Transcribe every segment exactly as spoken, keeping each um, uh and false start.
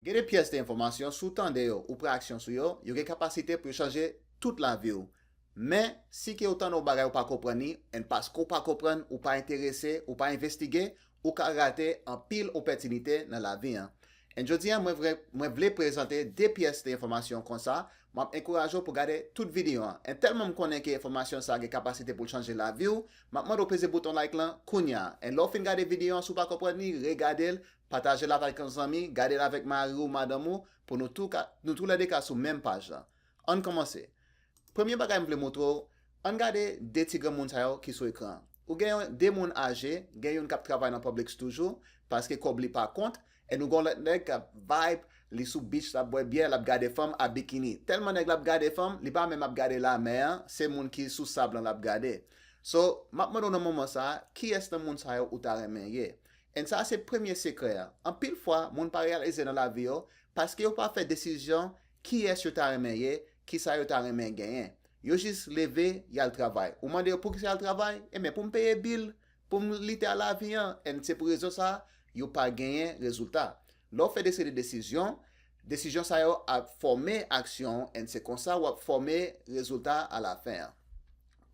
Gen de pyès de enfòmasyon, si w tande yo, ou pran aksyon sou yo, yo gen kapasite pou yo chanje tout lavi w. Men, si ke w tande yon bagay ou pa konprann li, and paske w pa konprann, ou pa enterese, ou pa envestige, ou ka rate anpil opòtinite nan lavi an. And jodi an, mwen vre, mwen vle prezante de pyès de enfòmasyon konsa, m ap enkouraje w pou gade tout videyo an. And tèlman m konnen ke enfòmasyon sa gen kapasite pou l chanje lavi w, m ap mande w peze bouton like lan kounye a. And lè w fin gade videyo an, si w pa konprann li, regade l, pataje l avèk yon zanmi, gade l avèk mari w, madanm ou, pou nou tou ka, nou toulède ka sou menm paj lan. Ann kòmanse. Premye bagay m vle montre w, ann gade de ti granmoun sa yo ki sou ekran an. Ou gen yon, de moun aje, gen youn k ap travay nan Publix toujou, paske kòb li pa kont, and ou gen yon lòt nèg k ap vibe, li sou beach, l ap bwè byè, l ap gade fanm a bikini. Tèlman nèg la ap gade fanm, li pa menm ap gade lamè an, se moun ki sou sab lan l ap gade. So, m ap mande w nan moman sa a, kiyès nan moun sa yo ou ta renmen ye? And sa a se premye sekrè a. Anpil fwa, moun pa reyalize nan lavi yo, paske yo pa fè desizyon kiyès yo ta renmen ye, kisa yo ta renmen genyen. Yo jis leve, y al travay. Ou mande yo poukisa y al travay? Enben, pou m peye bil, pou m lite a lavi an. And se pou rezon sa a, yo pa genyen rezilta. Lè w fè de seri de desizyon, desizyon sa yo ap fòme aksyon w, and se konsa w ap fòme rezilta alafen an.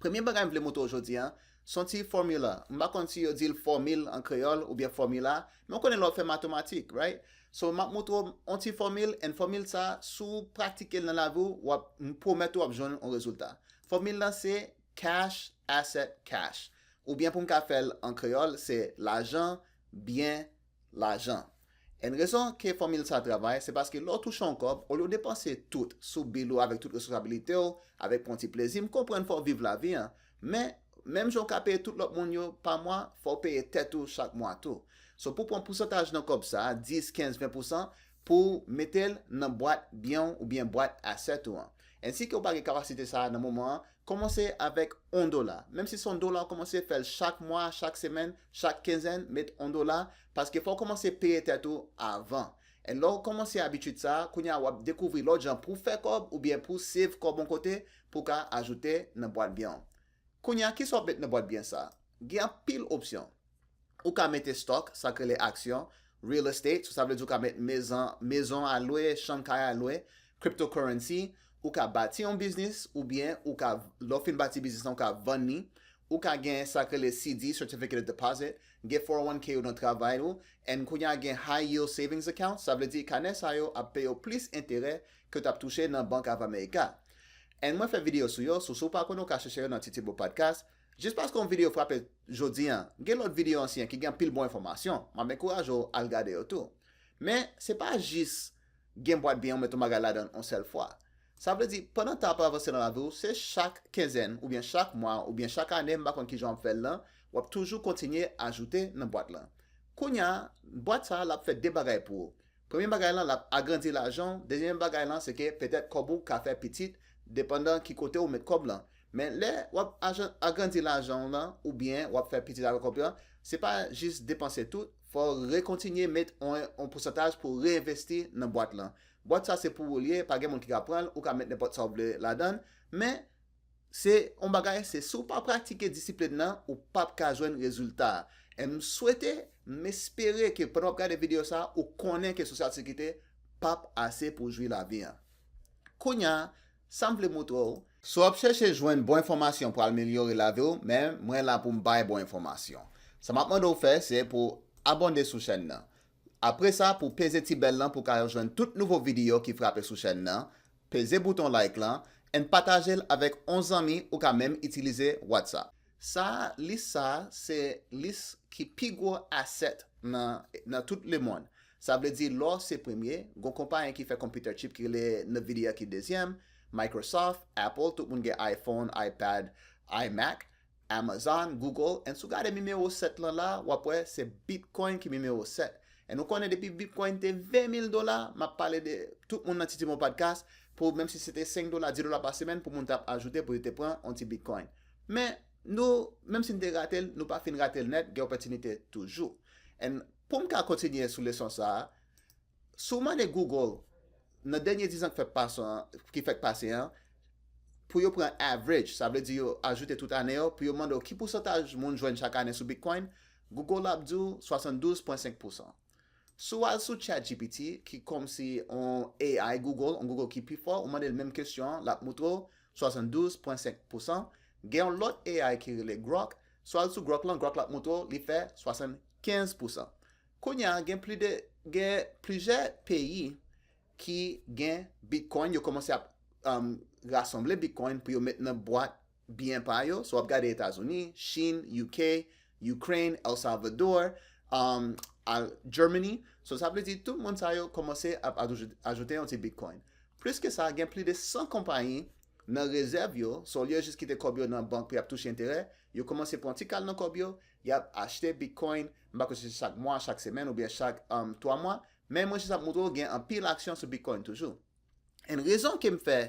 Premye bagay m vle montre w jodi an, se yon ti fòmila. M pa konn si yo di l fòmil an kreyòl oubyen fòmila, men w konnen lè w ap fè matematik, right? So, m ap montre w yon ti fòmil, and fòmil sa, si w pratike l nan lavi w, w ap, m pwomèt ou w ap jwenn yon rezilta. Fòmil lan se cash, asset, cash. Oubyen pou m ka fè l an kreyòl, se lajan, byen, lajan. And rezon ke fòmil sa travay, se paske lè w touche yon kòb, olye w depanse tout sou bil ou avèk tout responsabilite w, avèk pran ti plezi, m konprann fò w viv lavi an. Men, menm jan w ka peye tout lòt moun yo pa mwa, fò w peye tèt ou chak mwa tou. So, pou pran pousantaj nan kòb sa a, dis, kenz, ven pousan, pou w mete l nan bwat byen w oubyen bwat asset ou an. And si ke w pa gen kapasite sa a nan moman an, kòmanse avèk yon dola. Menm si se yon dola, w kòmanse fè l chak mwa, chak semèn, chak kenzèn, met yon dola, paske fò w kòmanse peye tèt ou avan. And lè w kòmanse abitid sa a, kounye a w ap dekouvri lòt jan pou w fè kòb oubyen pou w save kòb yon kote pou w ka ajoute nan bwat byen w. Kounye a, kisa w ap met nan bwat byen sa a? Gen anpil opsyon. Ou ka mete stock, sa k rele aksyon, real estate, so sa vle di ou ka met mezon, mezon a lwe, chanm kay a lwe, cryptocurrency, ou ka bati yon biznis, oubyen ou ka, lè w fin bati biznis lan, ou ka vann li, ou ka gen sa k rele C D, Certificate of Deposit, gen four oh one K ou nan travay ou, and kounye a gen high yield savings account, sa vle di kanè sa yo ap peye w plis enterè ke w t ap touche nan Bank of America. And mwen fè videyo sou yo, so si w pa konnen w ka chèche yo nan Titi Bo Podcast, jis paske yon videyo frape jodi an, gen lòt videyo ansyen ki gen anpil bon enfòmasyon, m ap ankouraje w al gade yo tou. Men, se pa jis gen bwat byen ou met yon bagay ladan l yon sèl fwa. Sa vle di, pandan tan ap avanse nan lavi w, se chak kenzèn, oubyen chak mwa, oubyen chak ane, m pa konn kijan w ap fè l lan, w ap toujou kontinye ajoute nan bwat lan. Kounye a, bwat sa a, l ap fè de bagay pou ou. Premye bagay lan, l ap agrandi lajan w. Dezyèm bagay lan, se ke petèt kòb ou ka fè pitit, depandan ki kote ou met kòb lan. Men lè w ap ajan-, agrandi lajan w lan, oubyen w ap fè pitit avèk kòb lan, se pa jis depanse tout, fò w rekontinye met on, on pousantaj pou w reenvesti nan bwat lan. Bwat sa se pou ou l ye, pa gen moun ki ka pran l, ou ka met nenpòt sa w vle ladan l, men se yon bagay, se si w pa pratike disiplin nan, ou p ap ka jwenn rezilta a. E m swete, m espere ke pandan w ap gade videyo sa, ou konnen ke sosyal sekirite p ap ase pou w jwi lavi an. Kounye a, sa m vle montre w, si w ap chèche jwenn bon enfòmasyon pou amelyore lavi w, men mwen la pou m bay bon enfòmasyon. Sa m ap mande w fè, se pou w abòne sou chèn nan. Apre sa, pou w peze ti bèl lan pou w ka jwenn tout nouvo videyo ki frape sou chèn nan, peze bouton like lan, and pataje l avèk on zanmi ou ka menm itilize WhatsApp. Sa, lis sa, se lis ki pi gwo asset nan, nan tout lemonn. Sa vle di lò se premye, gon konpayi ki fè computer chip ki rele Nvidia ki dezyèm, Microsoft, Apple, tout moun gen iPhone, iPad, iMac, Amazon, Google, and si w gade nimewo sèt lan la, w ap wè se Bitcoin ki nimewo sèt. And nou konnen depi Bitcoin te ven mil dola, m ap pale de tout moun nan Titi Mo Podcast, pou menm si se te senk dola, dis dola pa semèn, pou moun t ap ajoute pou yo te pran yon ti Bitcoin. Men, nou, menm si n te rate l, nou pa fin rate l nèt, gen opòtinite toujou. And pou m ka kontinye sou leson sa a, si w mande Google, nan dènye diz an k fèk pase an, ki fèk pase an, pou yo pran average, sa vle di yo ajoute tout ane yo, pou yo mande w ki pousantaj moun jwenn chak ane sou Bitcoin, Google ap di w swasanndouz pwen senk pousan. Si w al sou ChatGPT, ki kòmsi on A I Google, on Google ki pi fò, ou mande l menm kesyon an, l ap moutre w swasanndouz pwen senk pousan. Gen yon lòt A I ki rele Grok. Si w al sou Grok lan, Grok la ap moutre w, li fè swasannkenz pousan. Kounye a, gen pli de, gen plizyè peyi ki gen Bitcoin, yo kòmanse ap um, rasanble Bitcoin pou yo met nan bwat byen pa yo. So, w ap gade Etazini, Chin, U K, Ukraine, El Salvador, um, al Germany. So, sa vle di tout moun sa yo kòmanse ap ajoute, ajoute yon ti Bitcoin. Plis ke sa, gen plis de san konpayi nan rezèv yo, so olye jis kite kòb yo nan bank pou y ap touche enterè, yo kòmanse pran ti kal nan kòb yo, y ap achte Bitcoin, m pa konnen si se chak mwa, chak semèn oubyen chak um, twa mwa, men mwen jis ap moutre w gen anpil aksyon sou Bitcoin toujou. And rezon ke m fè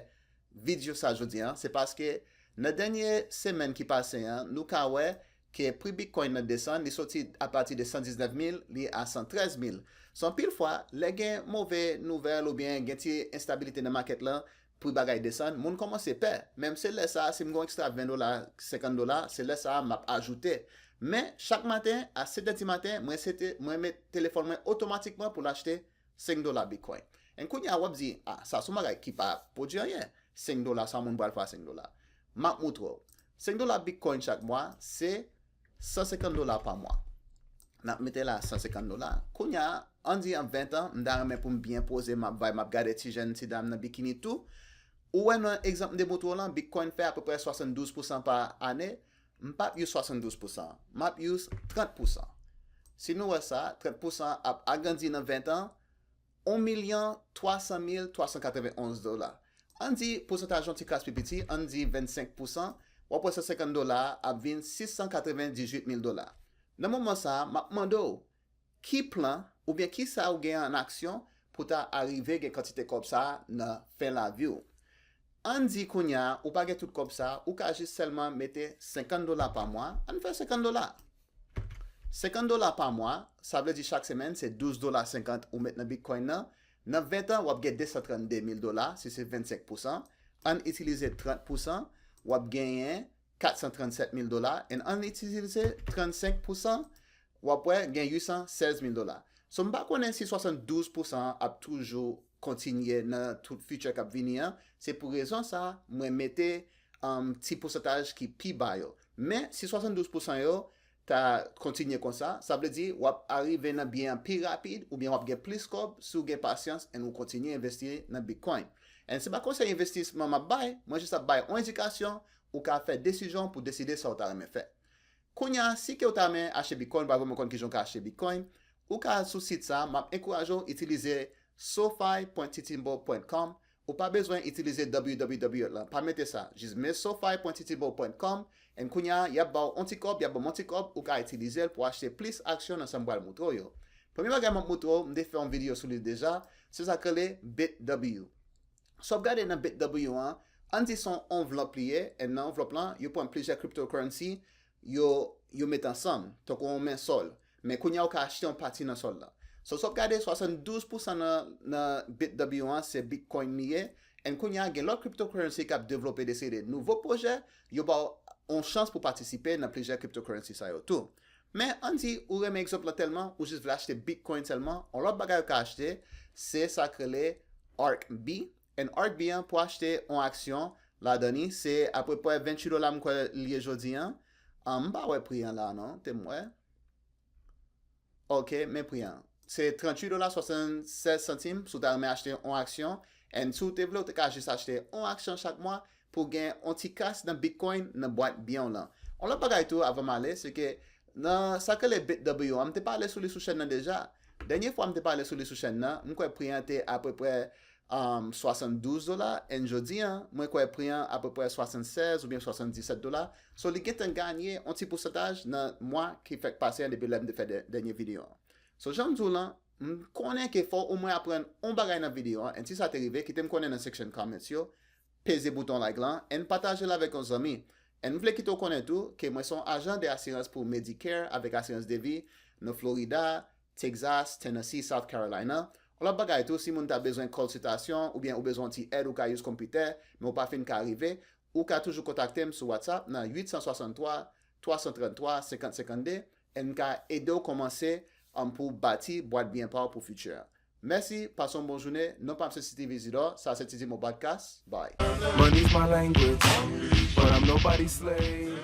videyo sa jodi an, se paske nan dènye semèn ki pase an, nou ka wè ke pri Bitcoin nan desann, li soti apati de san diznèf mil, li a san trèz mil. So anpil fwa, lè gen move nouvèl oubyen gen ti enstabilite nan makèt lan, pri bagay desann, moun kòmanse pè. Men se lè sa a, si m gen yon ekstra ven dola, senkant dola, se lè sa a m ap ajoute. Men, chak maten, a sèt è di maten, mwen sete, mwen met telefòn mwen otomatikman pou l achte senk dola Bitcoin. And kounye a, w ap di, ah, sa se yon bagay ki pa pwodui anyen. Senk dola, sa moun pral fè a senk dola. M ap moutre w. Senk dola Bitcoin chak mwa, se san senkant dola pa mwa. N ap mete la san senkant dola. Kounye a, ann di an ven tan, m ta renmen pou m byen poze, m ap vibe, m ap gade ti jèn, ti dam nan bikini tou. Ou wè nan egzanp m te moutre w lan, Bitcoin fè apeprè swasanndouz pousan pa ane, m p ap use swasanndouz pousan, m ap use trant pousan. Si nou wè sa, trant pousan ap agrandi nan ven tan, yon milyon twa san mil twa san katrevenonz dola. Ann di pousantaj yon ti kras pi piti, ann di vennsenk pousan, w ap wè san senkant dola a ap vin sis san katrevendizuit mil dola. Nan moman sa a, m ap mande w, ki plan oubyen kisa ou gen an aksyon pou ta arive gen kantite kòb sa a nan fen lavi w? Ann di kounye a, ou pa gen tout kòb sa a, ou ka jis sèlman mete senkant dola pa mwa, ann fè senkant dola. Senkant dola pa mwa, sa vle di chak semèn se douz dola senkant ou met nan Bitcoin nan. Nan ven tan, w ap gen de san trannde mil dola, si se vennsenk pousan. Ann itilize trant pousan, w ap genyen kat san trannsèt mil dola. And ann itilize trannsenk pousan, w ap wè gen uit san sèz mil dola. So, m pa konnen si swasanndouz pousan an ap toujou kontinye nan tout future k ap vini an. Se pou rezon sa a, mwen mete um, ti pousantaj ki pi ba yo. Men, si swasanndouz pousan yo ta kontinye konsa, sa vle di w ap arive nan byen an pi rapid oubyen w ap gen plis kòb si w gen pasyans and ou kontinye envesti nan Bitcoin. And se pa konsèy envestisman m ap bay, mwen jis ap bay yon edikasyon, ou ka fè desizyon pou deside sa w ta renmen fè. Kounye a, si ke w ta renmen achte Bitcoin, ou pa vrèman konn kijan w ka achte Bitcoin, ou ka al sou sit sa, m ap enkouraje w itilize sofi pwen titibol pwen kòm. Ou pa bezwen itilize W W W lan, pa mete sa. Jis men sofi pwen titibol pwen kòm, and kounye a, y ap ba w yon ti kòb, y ap ban m yon ti kòb, ou ka itilize l pou achte plis aksyon nan sa m pral moutre w yo. Premye bagay m ap moutre w, m te fè yon videyo sou li deja, se sa k rele Bit W. So w ap gade nan Bit W an, ann di se yon anvlòp li ye, and nan anvlòp lan, yo pran plizyè cryptocurrency, yo, yo met ansanm, tankou yon men sòl. Men kounye a, ou ka achte yon pati nan sòl lan. So, so w ap gade, swasanndouz pousan nan, nan Bit W an, se Bitcoin li ye. And kounye a, gen lòt cryptocurrency k ap devlope de seri de nouvo pwojè, yo ba w yon chans pou patisipe nan plizyè cryptocurrency sa yo tou. Men, ann di, ou renmen egzanp lan tèlman, ou jis vle achte Bitcoin sèlman, yon lòt bagay ou ka achte, se sa k rele Ark B. And Ark B an pou achte yon aksyon ladan li, se apeprè venntuit dola m kwè li ye jodi an. Ah, m pa wè pri an la non, te m wè. Ok, men pri an. Se tranntuit dola swasannsèz santim si w ta renmen achte yon aksyon. And si w te vle, ou te ka jis achte yon aksyon chak mwa pou gen yon ti kras nan Bitcoin nan bwat byen w lan. Yon lòt bagay tou, avan m ale, se ke nan sa k rele Bit W an, m te pale sou li sou chèn nan deja. Dènye fwa m te pale sou li sou chèn nan, m kwè pri an te apeprè um, swasanndouz dola, and jodi an, mwen kwè pri an apeprè swasannsèz oubyen swasanndisèt dola. So, li gentan ganye yon ti pousantaj nan mwa ki fèk pase an depi lè m te fè dè-, dènye videyo an. So, jan m di w lan, m konnen ke fò omwen aprann yon bagay nan videyo an, and si sa te rive, kite m konnen nan section comments yo, peze bouton like lan, and pataje l avèk yon zanmi. And m vle kite w konnen tou ke mwen se yon ajan de asirans pou Medicare avèk asirans de vi nan Florida, Texas, Tennessee, South Carolina. Yon lòt bagay tou, si moun ta bezwen konsiltasyon oubyen ou bezwen yon ti èd, ou ka use konpitè, men ou pa fin ka rive, ou ka toujou kontakte m sou WhatsApp nan uit san swasanntwa, twa san tranntwa, senkant senkannde, and m ka ede w kòmanse, um, pou w bati bwat byen pa w pou future. Mèsi, pase yon bon jounen. Non pa m se City Vizidor, sa se T D Mo Podcast. Bye. Money's my language, but I'm nobody's slave.